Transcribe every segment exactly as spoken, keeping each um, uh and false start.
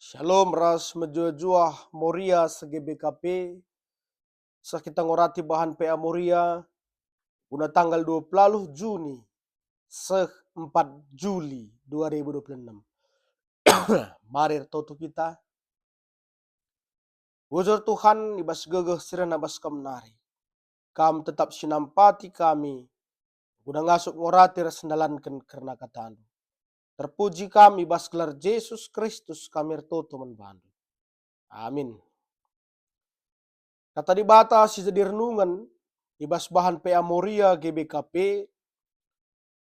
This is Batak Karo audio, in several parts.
Shalom ras mejuah-juah Moria se-G B K P. Seh kita ngorati bahan P A Moria guna tanggal dua puluh Juni seh empat Juli dua ribu dua puluh enam. Mari ertoto kita. Bujur Tuhan, i bas gegeh si rehna bas Kam nari. Kam tetap sinampati kami, guna ngasup, ngorati ras ndalanken kerna kataNdu. Terpuji Kam, i bas gelar Jesus Kristus kami ertoto man baNdu. Amin. Kata Dibata si jadi renungen i bas bahan P A Moria G B K P,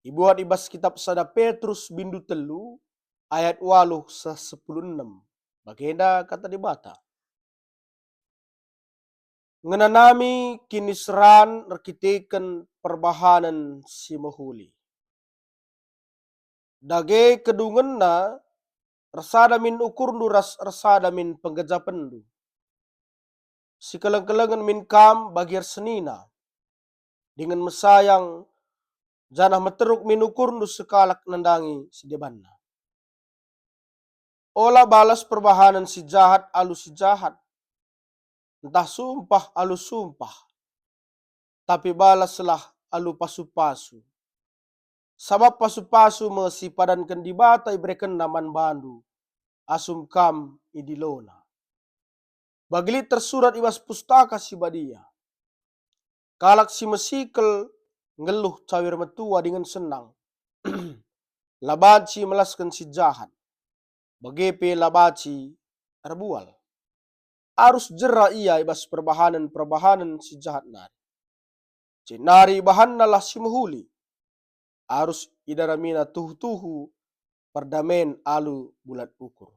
ibuat i bas kitab sada Petrus bindu telu ayat waluh seh sepuluh enem. Bagenda kata Dibata, "Ngenanami kiniseran erkiteken perbahanen si mehuli. Dage kedungenna ersada min ukurndu ras ersada min penggejapenndu. Sikeleng-kelengen min kam bagi ersenina, dingen mesayang, janah meteruk min ukurndu sekalak nandangi si debanna. Ola balas perbahanen si jahat alu si jahat, ntah sumpah alu sumpah, tapi balaslah alu pasu-pasu. Sabap pasu-pasu me si padanken Dibata iberekenNa man bandu, asum kam idiloNa." Bagi lit tersurat i bas Pustaka Si Badia, "Kalak si mesikel nggeluh cawir metua dingen senang. La banci melasken si jahat, bage pe la banci erbual. Arus jera ia i bas perbahanen-perbahanen si jahat nari. Jenari ibahannalah si mehuli. Arus idaramina tuhu-tuhu perdamen alu bulat ukur."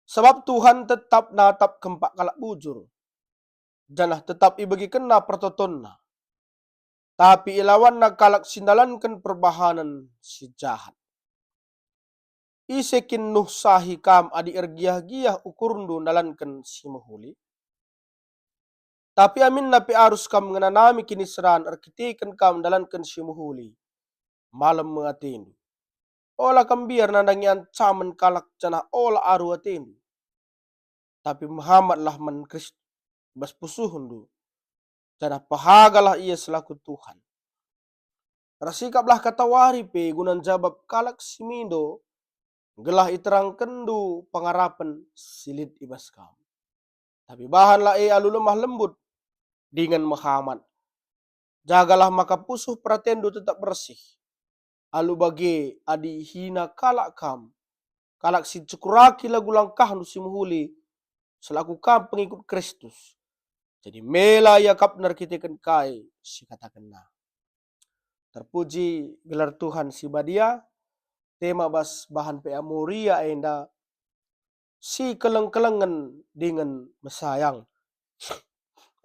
Sabap Tuhan tetap natap kempak kalak bujur, janah tetap ibegikenNa pertotonna. Tapi ilawanNa kalak si ndalanken perbahanen si jahat. Ise kin nuhsahi kam adi ergiah-giah ukurndu ndalanken si mehuli? Tapi aminna pe arus kam ngenanami kiniseran erkiteken kam ndalanken si mehuli. Malem me atendu. Ola kam mbiar nandangi ancamen kalak janah ola aru atendu. Tapi mehamatlah man Kristus i bas pusuhndu, janah pehagalah Ia selaku Tuhan. Ersikaplah katawari pe guna njabap kalak si mindo, gelah iterangkenndu pengarapen si lit i bas kam. Tapi bahanlah e alu lemah lembut dingen mehamat. Jagalah maka pusuh peratenndu tetap bersih. Alu bage adi ihina kalak kam, kalak si cekuraki lagu langkahndu si mehuli, selaku kam pengikut Kristus, jadi mela iakapna erkiteken kai si ikatakenna. Terpuji gelar Tuhan si badia. Tema bas bahan P A Moria enda, sikeleng-kelengen dingen mesayang.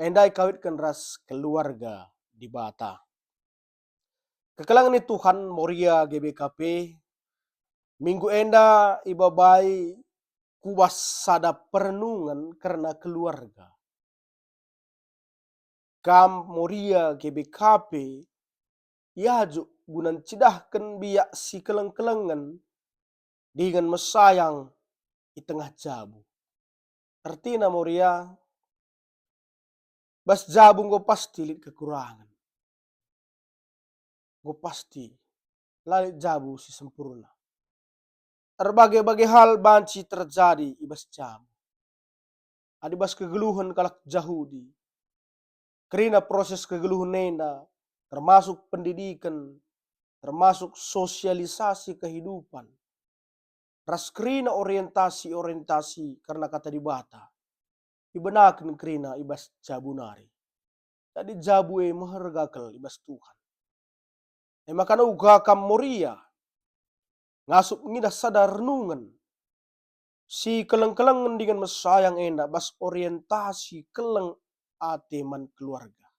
Enda ikawitken ras keluarga Dibata. Kekelengen ni Tuhan, Moria G B K P, minggu enda ibabai ku bas sada perenungen kerna keluarga. Kam Moria G B K P iajuk guna ncidahken biak sikeleng-kelengen dingen mesayang i tengah jabu. Ertina Moria, bas jabu enggo pasti lit kekurangen. Enggo pasti la lit jabu si sempurna. Erbage-bage hal banci terjadi i bas jabu. Adi bas kegeluhen kalak Jahudi, kerina proses kegeluhen enda, termasuk pendidiken, termasuk sosialisasi kehidupan, ras kerina orientasi-orientasi kerna Kata Dibata, ibenaken kerina i bas jabu nari. Jadi jabu e meherga kal i bas Tuhan. E maka uga kam Moria ngasup ngidah sada renungen sikeleng-kelengen dingen mesayang enda bas orientasi keleng ate man keluarga.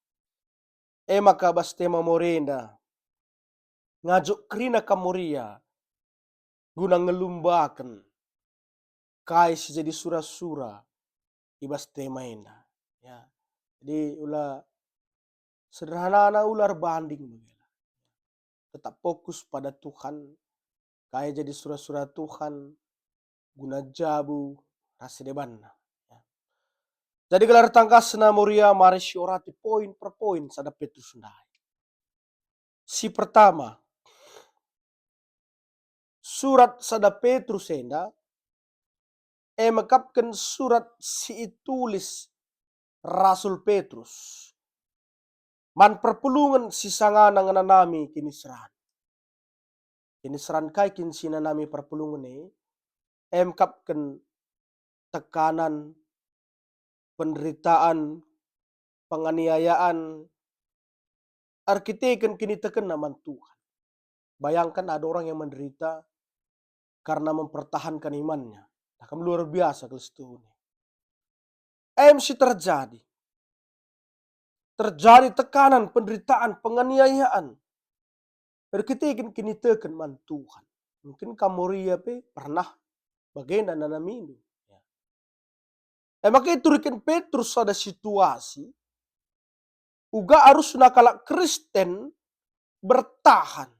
E maka bas tema Moria enda ngajuk kerina kam Moria guna ngelumbaken kai si jadi sura-sura i bas tema enda. Ya. Jadi ula sederhanana ula erbanding bagela. Tetap fokus pada Tuhan, kai jadi sura-sura Tuhan, guna jabu ras si debanna. Ya. Jadi gelah tangkasna Moria mari siorati poin per poin sada Petrus ndai. Si pertama, surat sada Petrus enda e mekapken surat si itulis Rasul Petrus man perpulungen si sangana ngenanami kiniseran. Kiniseran kai kin si nanami perpulungen e? E mekapken tekanan, penderitaan, penganiayaan, erkiteken kinitekenna man Tuhan. Bayangkan ada orang yang menderita karena mempertahankan imannya. Nah, kan luar biasa kal situhuna. Em si terjadi. Terjadi tekanan, penderitaan, penganiayaan. Erkiteken kiniteken man Tuhan. Mungkin kam Moria pe pernah bagenda nanamindu. Ya. E maka ituriken Petrus sada situasi, uga arusna kalak Kristen bertahan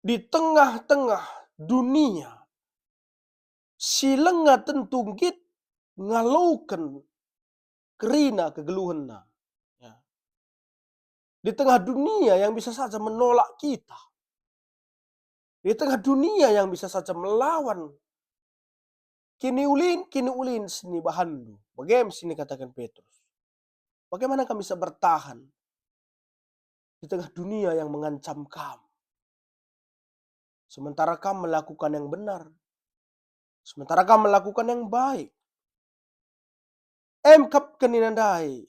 di tengah-tengah dunia si langa tentu nggit ngaloken kerina kegeluhenna. Ya. Di tengah dunia yang bisa saja menolak kita. Di tengah dunia yang bisa saja melawan kiniulin-kiniulin si nibahanndu. Bage me si nikataken Petrus. Bagaimana kam bisa bertahan di tengah dunia yang mengancam kam? Sementara kam melakukan yang benar. Sementara kam melakukan yang baik. Em kap kenina ndai,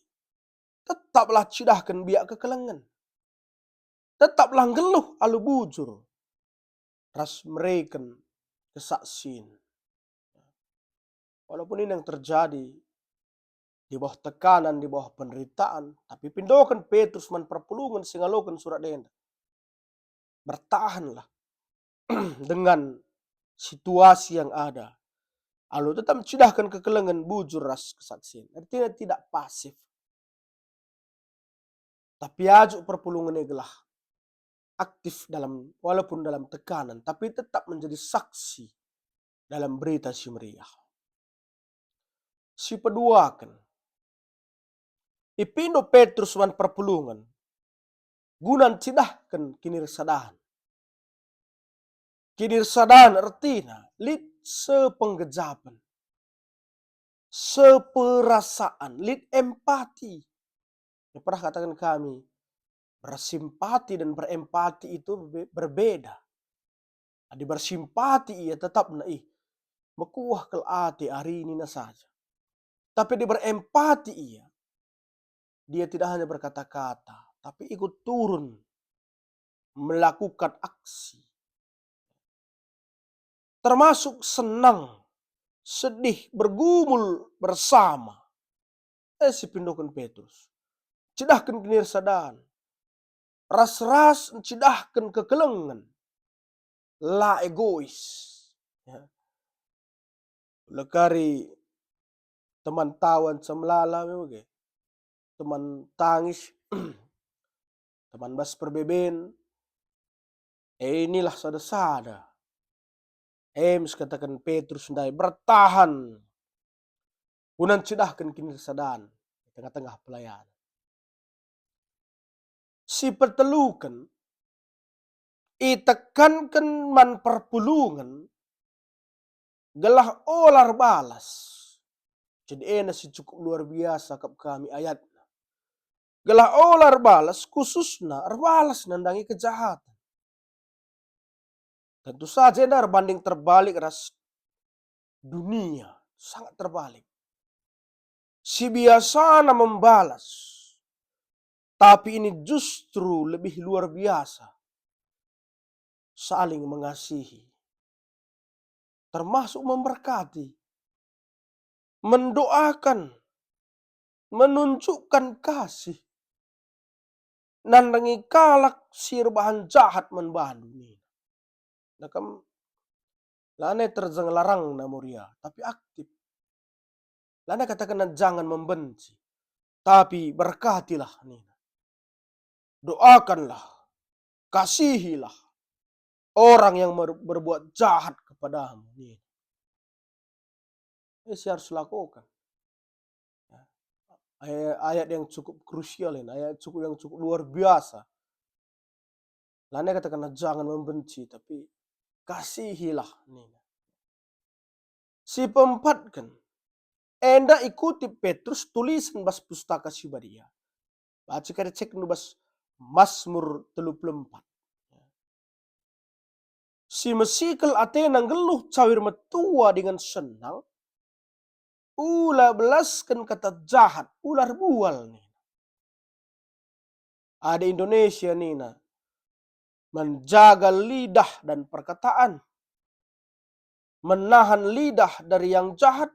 tetaplah cidahken biak kekelengen. Tetaplah nggeluh alu bujur ras mereken kesaksin. Walaupun ini yang terjadi di bawah tekanan, di bawah penderitaan, tapi pindoken Petrus man perpulungen si ngaloken surat enda. Bertahanlah dengan situasi yang ada. Alu tetap cidahken kekelengen, bujur ras kesaksin. Artinya tidak pasif. Tapi ajuk perpulungen e gelah aktif dalam, walaupun dalam tekanan, tapi tetap menjadi saksi dalam Berita Si Meriah. Si peduaken, ipindo Petrus man perpulungen guna ncidahken kinirsadan. Kinirsadan ertina lit sepenggejapen, seperasaan, lit empati. Ya, pernah kataken kami, bersimpati dan berempati itu be-, berbeda. Adi bersimpati ia, tetapna ih, mekuah kal ate ari nina saja. Tapi adi berempati ia, dia tidak hanya berkata-kata, tapi ikut turun melakukan aksi. Termasuk senang, sedih, bergumul bersama. Eh, si pindoken Petrus. Cidahken kinirsadan. Ras-ras ncidahken kekelengen. La egois. Ya. Lekari teman tawan semelala me bage. Teman tangis, teman bas perbeben. Eh, inilah sada-sada. Em si kataken Petrus ndai, bertahan. Guna ncidahken kinirsadan di tengah-tengah pelayanan. Si peteluken, itekanken man perpulungen gelah ola erbalas. Jadi ena si cukup luar biasa kap kami ayatna. Gelah ola erbalas, khususna erbalas nandangi kejahatan. Tentu saja enda erbanding terbalik ras dunia, sangat terbalik. Si biasana membalas, tapi ini justru lebih luar biasa. Saling mengasihi, termasuk memberkati, mendoakan, menunjukkan kasih, nandangi kalak si erbahan jahat man bandu nina. Nah, kam, lanai terjeng larangna Moria, tapi aktif. Lanai katakenna jangan membenci, tapi berkatilah nina. Doakanlah, kasihilah, orang yang mer-, berbuat jahat kepadamu, nina. Eh, si harus lakukan. Ya. Ay-, ayat yang cukup krusial ini, ayat cukup, yang cukup luar biasa. Lanai katakenna jangan membenci, tapi kasihilah, nina. Si peempatken, enda ikutip Petrus tulisan bas Pustaka Si Badia. Baca kari cekndu bas Masmur telu puluh empat. Si mesikel atena nggeluh cawir metua dingen senang, ula belasken kata jahat, ula erbual, nina. Ada Indonesia nina, menjaga lidah dan perkataan, menahan lidah dari yang jahat,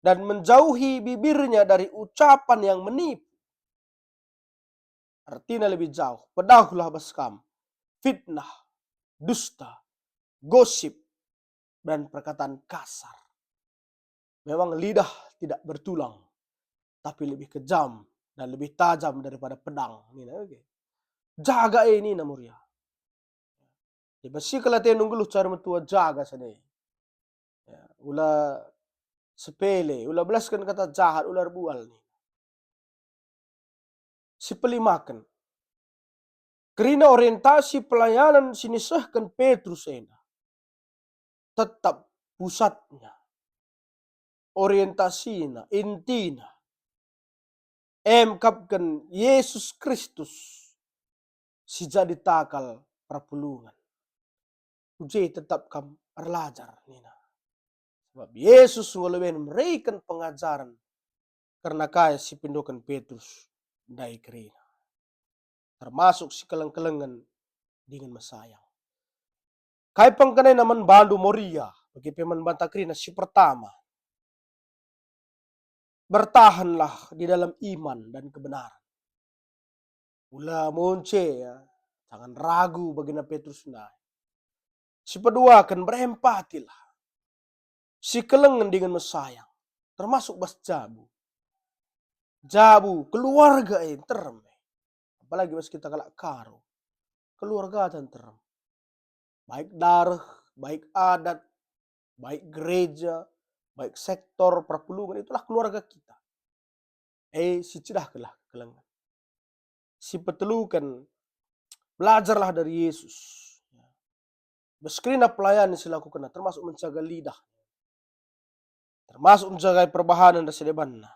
dan menjauhi bibirnya dari ucapan yang menipu. Artina lebih jauh, pedauhlah bas kam fitnah, dusta, gosip, dan perkataan kasar. Memang lidah tidak bertulang, tapi lebih kejam dan lebih tajam daripada pedang, nina, oke. Jaga e, nina Moria. Dibersihkenlah atendu nggeluh cawir metua, jaga sada e. Ya, ula sepele, ula belasken kata jahat, ula erbual, nina. Si pelimaken, kerina orientasi pelayanan si nisehken Petrus enda tetap pusatnya, orientasina, intina, emkapken Yesus Kristus si jadi takal perpulungen. Ku je tetap kam erlajar, nina. Sebab Yesus enggo leben mereken pengajaren kerna kai si pindoken Petrus ndai kerina, termasuk si keleng-kelengen dingen mesayang. Kai pengkenana man bandu Moria, bage pe man banta kerina? Si pertama, bertahanlah di dalam iman dan kebenaran. Ula monce, ya, jangan ragu bagina Petrus ndai. Si peduaken, berempatilah. Si kelengen dingen mesayang, termasuk bas jabu. Jabu, keluarga e nterem e. Apalagi bas kita kalak Karo. Keluargata nterem. Baik dareh, baik adat, baik gereja, baik sektor perpulungen, itulah keluarga kita. E, sicidahkenlah kekelengen. Si peteluken, belajarlah dari Yesus. Bas kerina pelayanan si lakukenna, termasuk menjaga lidah, termasuk menjaga perbahanen ras si debanna,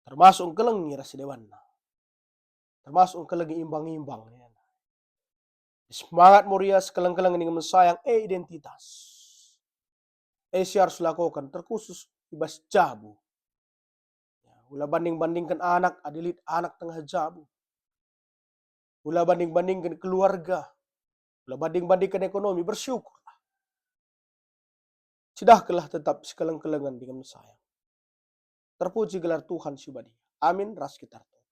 termasuk engkelengi ras si debanna, termasuk engkelengi imbang-imbang. Semangat Moria, si keleng-kelengen dingen mesayang, e identitas. E si harus lakoken, terkhusus i bas jabu. Ya, ula banding-bandingken anak, adi lit anak tengah jabu. Ula banding-bandingken keluarga. Ula banding-bandingken ekonomi, bersyukurlah. Cidahkenlah tetap si keleng-kelengen dingen mesayang. Terpuji gelar Tuhan si Badia. Amin, ras kita ertoto.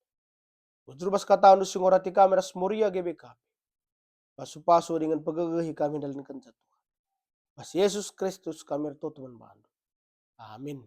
Bujur bas katandu si ngorati kami ras Moria G B K P. Pasu-pasu dingen pegegehi kami ndalankenca, Tuhan. Bas Yesus Kristus kami ertoto man bandu. Amin.